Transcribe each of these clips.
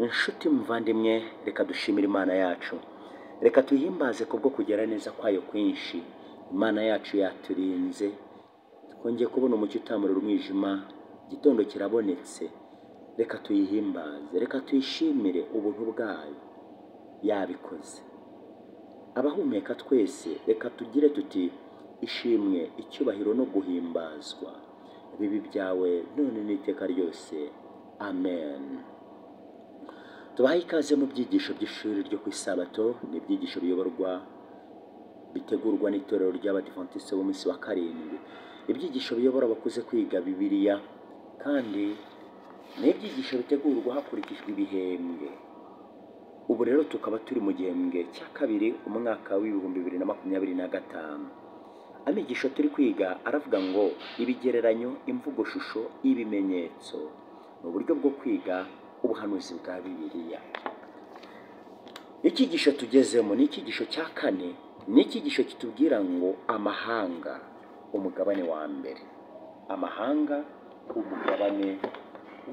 Inshuti muvandimwe, reka dushimire Imana yacu, reka tuyihimbaze kubwo kugera neza kwayo kwinshi. Imana yacu yaturinze, twongeye kubona umucyo utamurura umwijima, igitondo kirabonetse. Reka tuyihimbaze, reka tuyishimire ubuntu bwayo yabikoze. Abahumeka twese reka tugire tuti ishimwe, icyubahiro no guhimbazwa bibi byawe none n'iteka ryose, amen. Tubahaye ikaze mu byigisho by'ishuri ryo ku Isabato. Ni ibyigisho biyoborwa bitegurwa n'itorero ry'Abadiventisite b'umunsi wa karindwi, ibyigisho biyobora abakuze kwiga Bibiliya, kandi ni ibyigisho bitegurwa hakurikijwe ibihembwe. Ubu rero tukaba turi mu gihembwe cya kabiri, umwaka w'2025. Amigisho turi kwiga aravuga ngo ibigereranyo, imvugo shusho, ibimenyetso ni uburyo bwo kwiga ubuhanuzi bwa Bibiliya. Icyigisho tugezemo ni icyigisho cya kane, ni icyigisho kitubwira ngo amahanga, umugabane wa mbere. Amahanga, umugabane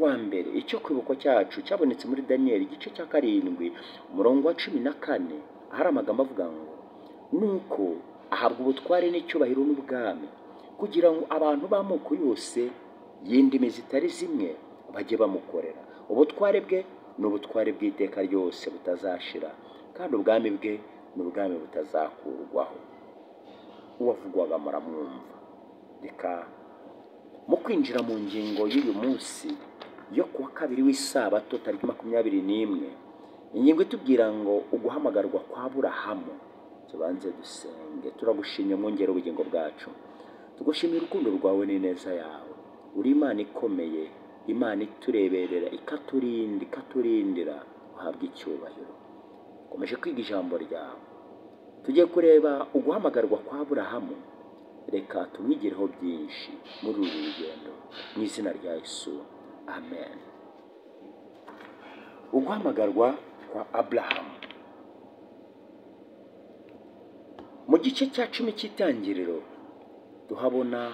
wa mbere. Icyo kwibukwa cyacu cyabonetse muri Daniyeli igice cya 7 umurongo wa 14, ahari amagambo avuga ngo nuko ahabwa ubutware n'icyubahiro n'ubwami, kugira ngo abantu b'amoko yose y'indimi zitari zimwe bajye bamukorera. Ubutware bwe ni ubutware bw'iteka ryose butazashira, kandi ubwami bwe ni ubwami butazakurwaho. Uwavugwaga muramwumva. Reka mu kwinjira mu ngingo y'uyu munsi yo kuwa kabiri w'Isabato tariki 21, ingingo itubwira ngo uguhamagarwa kwa Aburahamu. Tubanze dusenge. Turagushimye mwongere ubugingo bwacu, tugushimira urukundo rwawe n'ineza yawe. Uri Imana ikomeye, Imana itureberera, ikaturinda, ikaturindira. Uhabwe icyubahiro. Ukomeje kwiga ijambo ryawe, tugiye kureba uguhamagarwa kwa Aburahamu. Reka tumwigireho byinshi muri uru rugendo, mu izina rya Yesu, amen. Uguhamagarwa kwa Aburahamu. Mu gice cya 10 cy'Itangiriro tuhabona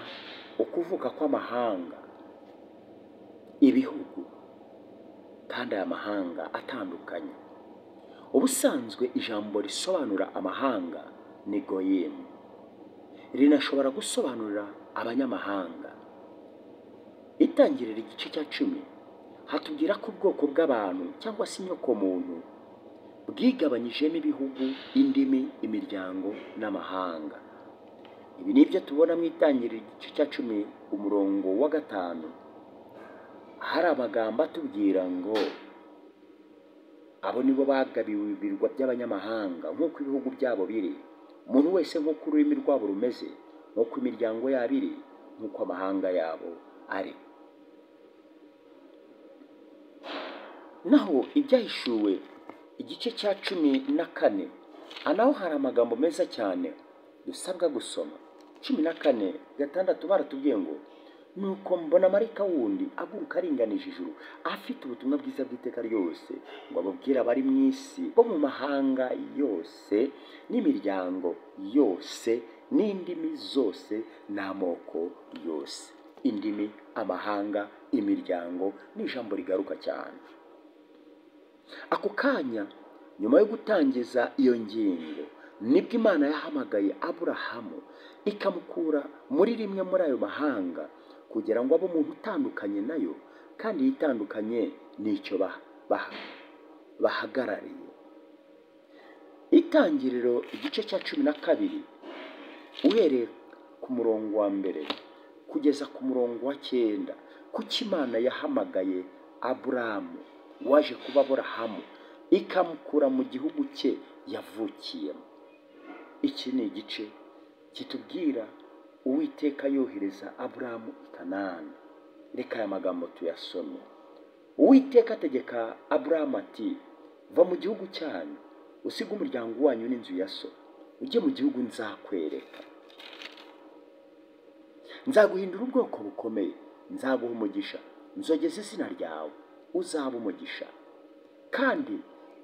ukuvuka kw'amahanga, ibihugu, kandi aya mahanga atandukanye. Ubusanzwe ijambo risobanura amahanga ni goyimu, rinashobora gusobanura abanyamahanga. Itangiriro igice cya 10 hatubwira ko ubwoko bw'abantu cyangwa se inyokomuntu bwigabanyijemo ibihugu, indimi, imiryango n'amahanga. Ibi ni ibyo tubona mu Itangiriro igice cya 10 umurongo wa 5, hari amagambo atubwira ngo abo nibo bagabiwe ibirwa by'abanyamahanga nk'uko ibihugu byabo biri, umuntu wese nk'uko ururimi rwabo rumeze, nk'uko imiryango yabo iri, nk'uko amahanga yabo ari. Naho ibyahishuwe igice cya 14, naho hari amagambo meza cyane dusabwa gusoma. 14:6 baratubwiye ngo nuko mbona marayika wundi aguruka aringanije ijuru, afite ubutumwa bwiza bw'iteka ryose, ngo ababwire abari mu isi bo mu mahanga yose n'imiryango yose n'indimi zose n'amoko yose. Indimi, amahanga, imiryango ni ijambo rigaruka cyane. Ako kanya nyuma yo gutangiza iyo ngingo, nibwo Imana yahamagaye Aburahamu ikamukura muri rimwe muri ayo mahanga, kugira ngo abe umuntu utandukanye nayo, kandi yitandukanye n'icyo bahagarariye. Itangiriro igice cya 12 uhereye ku murongo wa 1 kugeza ku murongo wa 9, kuko Imana yahamagaye Aburahamu waje kuba Aburahamu, ikamukura mu gihugu cye yavukiyemo. Iki ni igice kitubwira Uwiteka yohereza Aburahamu i Kanani. Reka aya magambo tuyasome. Uwiteka ategeka Aburahamu ati va mu gihugu cyanyu, usige umuryango wanyu n'inzu ya so, ujye mu gihugu nzakwereka. Nzaguhindura ubwoko bukomeye, nzaguha umugisha, nzogeza izina ryawe, uzaba umugisha. Kandi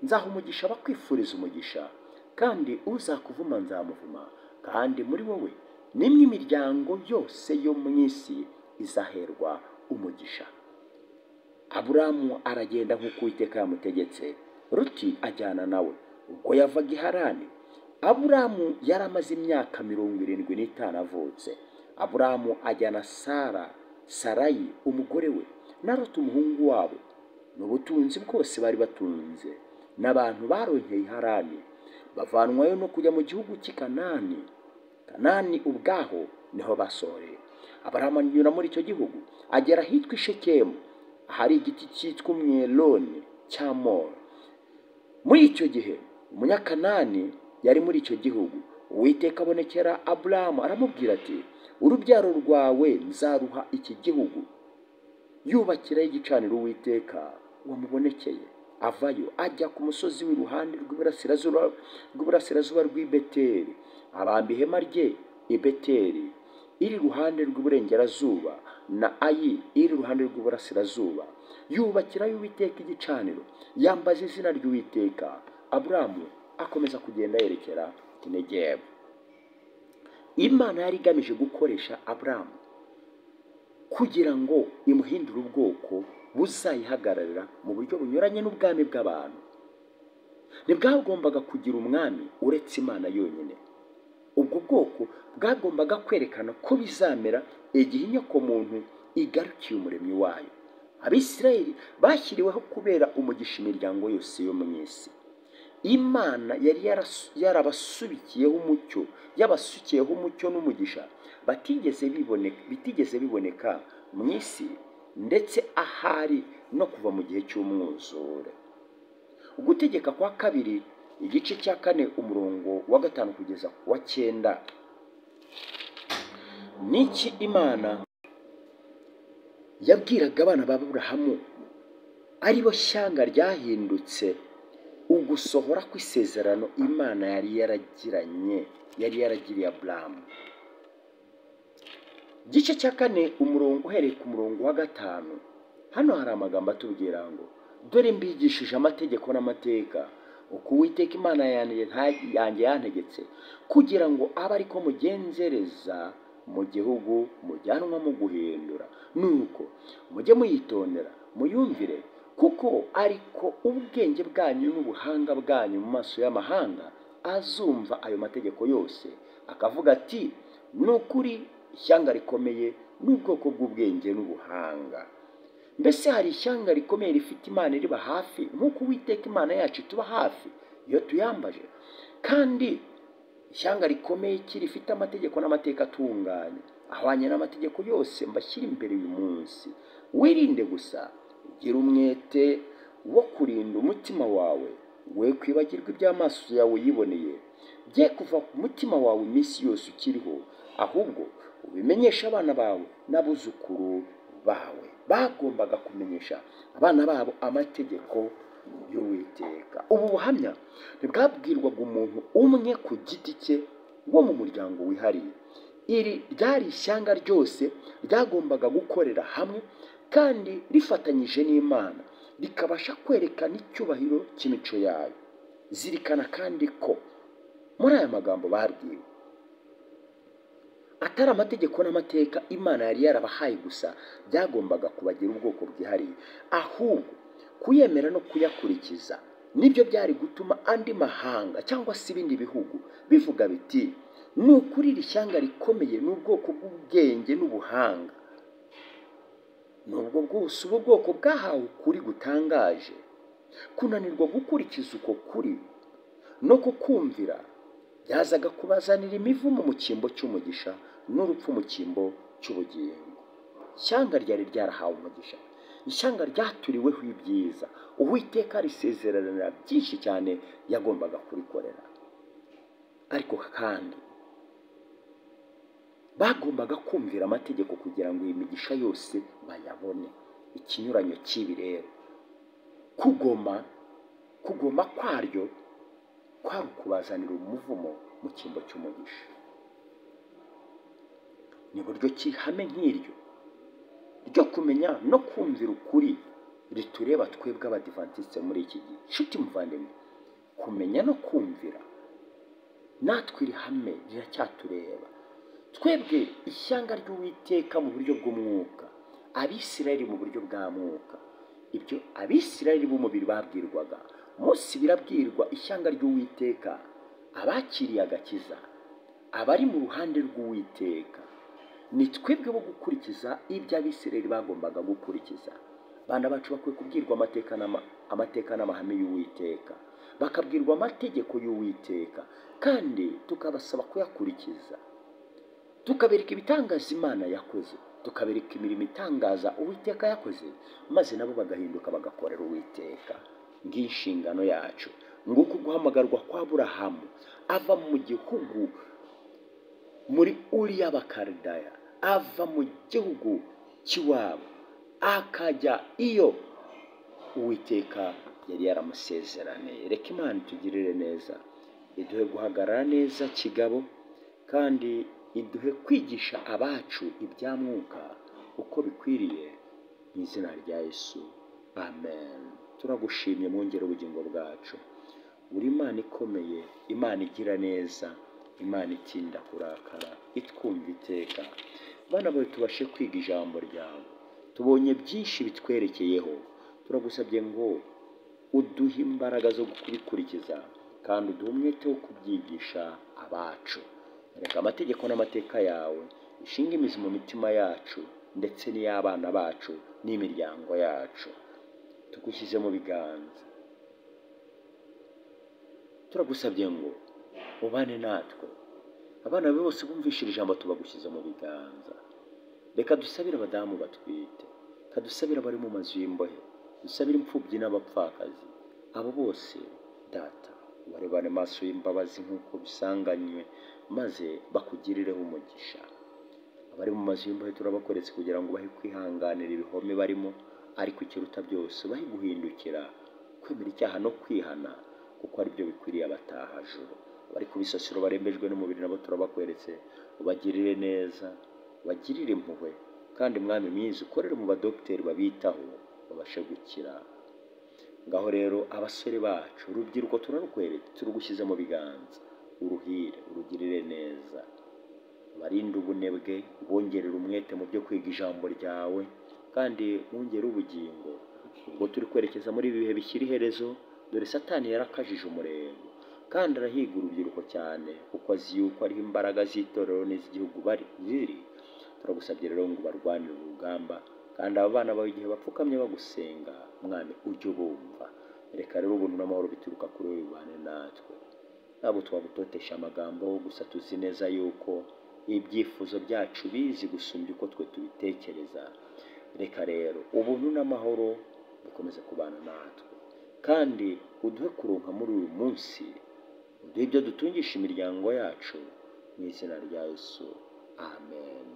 nzaha umugisha abakwifuriza umugisha, kandi uzakuvuma nzamuvuma, kandi muri wowe nimwe imiryango yose yo mu isi izaherwa umugisha. Aburamu aragenda nk'uko Uwiteka yamutegetse, Loti ajyana nawe. Ubwo yavaga i Harani, Aburamu yari amaze imyaka 75 avutse. Aburamu ajyana Sarayi umugore we na Loti umuhungu wabo n'ubutunzi bwose bari batunze n'abantu baronkeye i Harani, bavanwayo no kujya mu gihugu cy'i Kanani. Kanani ubwaho niho basohoreye. Aburamu anyura muri icyo gihugu agera ahitwa i Shekemu, ahari igiti cyitwa umweloni cya More. Muri icyo gihe Umunyakanani yari muri icyo gihugu. Uwiteka abonekera Aburamu aramubwira ati: urubyaro rwawe nzaruha iki gihugu. Yubakiraho igicaniro Uwiteka wamubonekeye. Avayo ajya ku musozi w'iruhande rw'iburasirazuba rw'i Beteli, abamba ihema rye i Beteli iri iruhande rw'iburengerazuba na Ayi iri iruhande rw'iburasirazuba. Yubakirayo Uwiteka igicaniro, yambaza izina ry'Uwiteka. Aburamu akomeza kugenda yerekera Negebu. Imana yari igamije gukoresha Aburamu kugira ngo imuhindure ubwoko buzayihagararira mu buryo bunyuranye n'ubwami bw'abantu. Ntibwagombaga kugira umwami uretse Imana yonyine. Ubwo bwoko bwagombaga kwerekana ko bizamera igihe inyokomuntu igarukiye umuremyi wayo. Abisirayeli bashyiriweho kubera umugisha imiryango yose yo mu isi. Imana yari yarabasubikiyeho umucyo, yabasukiyeho umucyo n'umugisha bitigeze biboneka mu isi, ndetse ahari no kuva mu gihe cy'umwuzure. Ugutegeka kwa kabiri igice cya 4 umurongo wa 5 kugeza wa 9. Niki Imana yabwiraga abana ba Aburahamu ari bo shyanga ryahindutse ugusohora kw'isezerano Imana yari yaragiranye, yari yaragiriye Aburahamu? Igice cya 4 umurongo uhereye ku murongo wa 5. Hano hari amagambo atubwira ngo: dore mbigishije amategeko n'amateka uko Uwiteka Imana yanjye yantegetse, kugira ngo abe ariko mugenzereza mu gihugu mujyanwamo guhindura. Nuko mujye muyitondera muyumvire, kuko ariko ubwenge bwanyu n'ubuhanga bwanyu mu maso y'amahanga azumva ayo mategeko yose akavuga ati: ni ukuri ishyanga rikomeye n'ubwoko bw'ubwenge n'ubuhanga. Mbese hari ishyanga rikomeye rifite Imana iriba hafi nk'uko Uwiteka Imana yacu tuba hafi iyo tuyambaje? Kandi ishyanga rikomeye rifite amategeko n'amateka atunganye ahwanye n'amategeko yose mbashyira imbere uyu munsi. Wirinde gusa, ugira umwete wo kurinda umutima wawe, we kwibagirwa iby'amaso yawe yiboneye, bye kuva ku mutima wawe iminsi yose ukiriho, ahubwo ubimenyeshe abana bawe n'abuzukuru bawe. Bagombaga kumenyesha abana babo amategeko y'Uwiteka. Ubu buhamya ntibwabwirwaga umuntu umwe ku giti cye wo mu muryango wihariye. Iri ryari ishyanga ryose ryagombaga gukorera hamwe kandi rifatanyije n'Imana, rikabasha kwerekana icyubahiro cy'imico yayo. Zirikana kandi ko muri aya magambo babwiwe atari amategeko n'amateka Imana yari yarabahaye gusa byagombaga kubagira ubwoko bwihariye, ahubwo kuyemera no kuyakurikiza nibyo byari gutuma andi mahanga cyangwa se ibindi bihugu bivuga biti: ni ukuri iri shyanga rikomeye n'ubwoko bw'ubwenge n'ubuhanga. Nubwo bwose ubu bwoko bwahawe ukuri gutangaje, kunanirwa gukurikiza uko kuri no kukumvira byazaga kubazanira imivumo mu cyimbo cy'umugisha n'urupfu mu cyimbo cy'ubugingo. Ishyanga ryari ryarahawe umugisha, ishyanga ryaturiweho ibyiza, Uwiteka risezeranira byinshi cyane yagombaga kurikorera. Ariko kandi bagombaga kumvira amategeko kugira ngo iyi migisha yose bayabone. Ikinyuranyo cy'ibi rero, kugoma kwaryo kwari ukubazanira umuvumo mu cyimbo cy'umugisha. Ni buryo ki ihame nk'iryo ryo kumenya no kumvira ukuri ritureba twebwe Abadivantisite muri iki gihe? Nshuti muvandimwe, kumenya no kumvira natwe iri hame riracyatureba. Twebwe ishyanga ry'Uwiteka mu buryo bw'umwuka, Abisirayeli mu buryo bwa mwuka. Ibyo Abisirayeli b'umubiri babwirwaga munsi birabwirwa ishyanga ry'Uwiteka, abakiriye agakiza, abari mu ruhande rw'Uwiteka. Ni twebwe bo gukurikiza ibyo Abisirayeli bagombaga gukurikiza. Abana bacu bakwiye kubwirwa amateka n'amahame y'Uwiteka, bakabwirwa amategeko y'Uwiteka, kandi tukabasaba kuyakurikiza. Tukabereka ibitangaza Imana yakoze, tukabereka imirimo itangaza Uwiteka yakoze, maze nabo bagahinduka bagakorera Uwiteka. Ngiyi inshingano yacu. Nguko guhamagarwa kwa Aburahamu ava mu gihugu muri Uri y'Abakalidaya, ava mu gihugu cy'iwabo akajya iyo Uwiteka yari yaramusezeraniye. Reka Imana itugirire neza, iduhe guhagarara neza kigabo, kandi iduhe kwigisha abacu ibya mwuka uko bikwiriye, mu izina rya Yesu, amen. Turagushimye mwongere ubugingo bwacu. Uri Imana ikomeye, Imana igira neza, Imana itinda kurakara, itwumva iteka. Bana bawe tubashe kwiga ijambo ryawe, tubonye byinshi bitwerekeyeho. Turagusabye ngo uduhe imbaraga zo kubikurikiza, kandi uduhe umwete wo kubyigisha abacu. Reka amategeko n'amateka yawe ishinge imizi mu mitima yacu, ndetse n'iy'abana bacu n'imiryango yacu. Tugushyize mu biganza, turagusabye ngo ubane natwe. Abana bawe bose bumvishije ijambo tubagushyize mu biganza. Reka dusabire abadamu batwite, reka dusabire abari mu mazu y'imbohe, dusabire imfubyi n'abapfakazi. Abo bose Data barebane amaso y'imbabazi nk'uko bisanganywe, maze bakugirireho umugisha. Abari mu mazu y'imbohe turabakoretse kugira ngo bahe kwihanganira ibihome barimo, ariko ikiruta byose bahe guhindukira, kwemera icyaha no kwihana, kuko aribyo bikwiriye abataha juru. Abari ku bisasiro barembejwe n'umubiri nabo turabakweretse, ubagirire neza, ubagirire impuhwe, kandi Mwami mwiza ukorere mu badogiteri babitaho babashe gukira. Ngaho rero abasore bacu, urubyiruko turarukweretse, turugushyize mu biganza, uruhire, urugirire neza, barinde ubunebwe, ubongerere umwete mu byo kwiga ijambo ryawe, kandi wongere ubugingo. Ubwo turi kwerekeza muri ibi bihe bishyira iherezo, dore Satani yarakajije umurego, kandi arahiga urubyiruko cyane, kuko azi yuko ariho imbaraga z'itorero n'iz'igihugu ziri. Turagusabye rero ngo barwanire urugamba, kandi aba bana bawe igihe bapfukamye bagusenga, Mwami ujye ubumva. Reka rero ubuntu n'amahoro bituruka kuri wowe bibane natwe. Ntabwo twagutotesha amagambo, gusa tuzi neza yuko ibyifuzo byacu bizi gusumbya uko twe tubitekereza. Reka rero ubuntu n'amahoro bikomeze kubana natwe, kandi uduhe kuronka muri uyu munsi, uduhe ibyo dutungisha imiryango yacu, mu izina rya Yesu, amen.